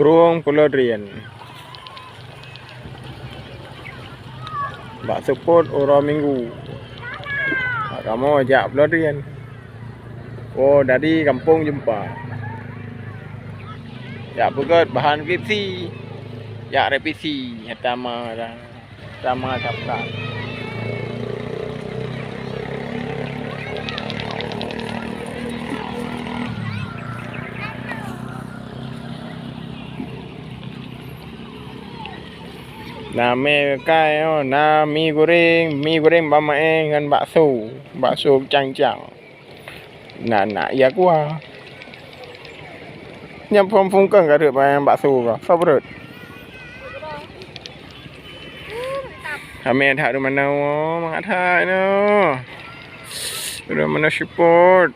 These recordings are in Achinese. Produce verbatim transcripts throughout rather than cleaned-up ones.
Krueng Pulo Drien. Bak seupôt uroe Minggu. Bak kamoe jak Pulo Drien. Oh, dari gampông Jeumpa. Jak peugöt bahan skripsi. Jak revisi, hana ma dah. Sama daftar. Na mie kai, oh, na mi goreng, mi goreng bak maé ngon bakso, bakso cang-cang. Na, na, ya kuah. Nyang phôn-phôn keuh ka rhot bak bakso ka. Soe peureut? Ramé that ureueng manoe, mangat that nyoe. Ureueng manoe seupôt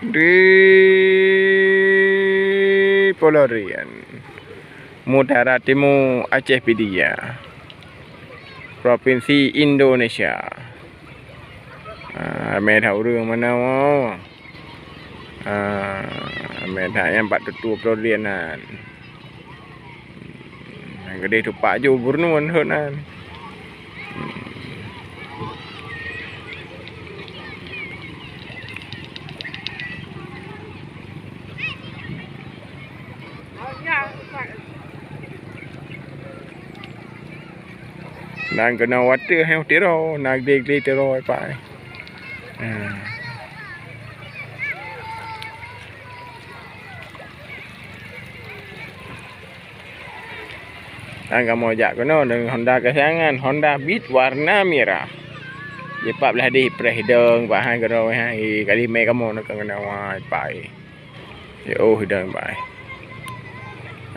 di Pulo Drien. Mutiara Timu Aceh Pidie. Provinsi Indonesia. Ah, ramé that ureueng manoe. Ah, ramé that nyang bak tutoe Pulo Drien nyan. Nyang keudeh tupak ju gubernur rhot nyan. Nyan keunoe watèe hai tiro, na glé-glé tiro, Pak. Hmm. Nyan kamoe jak keunoe deungon Honda kesayangan, Honda Beat warna merah. Jipat blah deh preh hidong, Pak, hai keunoe, hai, kali mè kamoe na keunoe, wai, Pak. Ya, oh, hidang bai.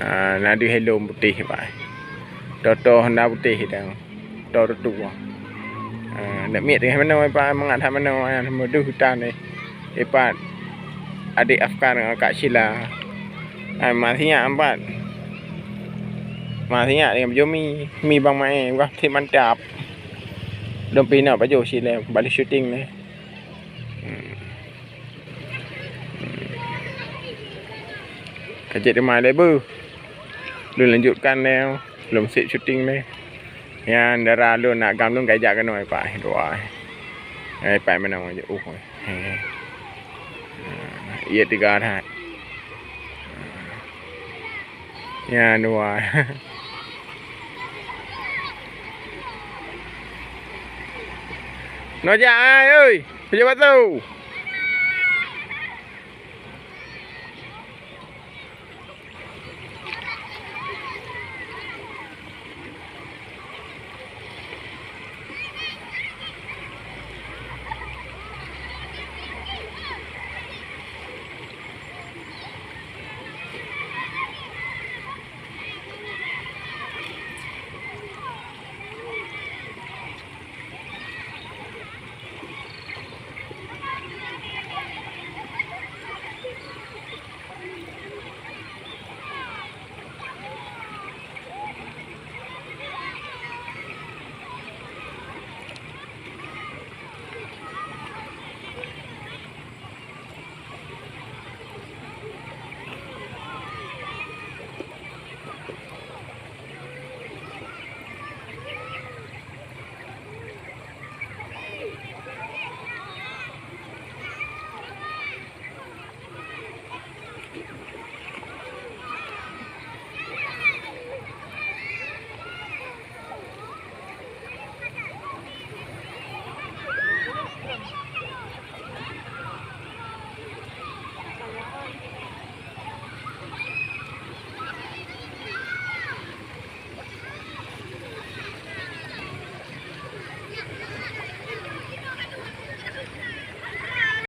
Ah, na deuh helm putéh bai. Toto Honda putéh hidang. Toto tutoe. Ah, nak miet teuh manoe bai, mangat that manoe, ah, meudeuh hutan deh. Ipat adék Afkar ngon Kak Sheila. Ah, masih ingat empat. Masih ingat dengan Jomi, mi bang maé, wah, si mantap. Dong pih na baju si lé, balik syuting ni. Hmm. Ka cit teuma lé beuh. Lôn lanjutkan lé, lôn sép syuting lé. Nyan dara lôn nak gam lôn ka jak keunoe, Pak. Dua. Eh, Pak, mana mau je? Uh. Eh. Iya tiga dah. Nyan dua. Nojak ai, oi. Pejabat tu.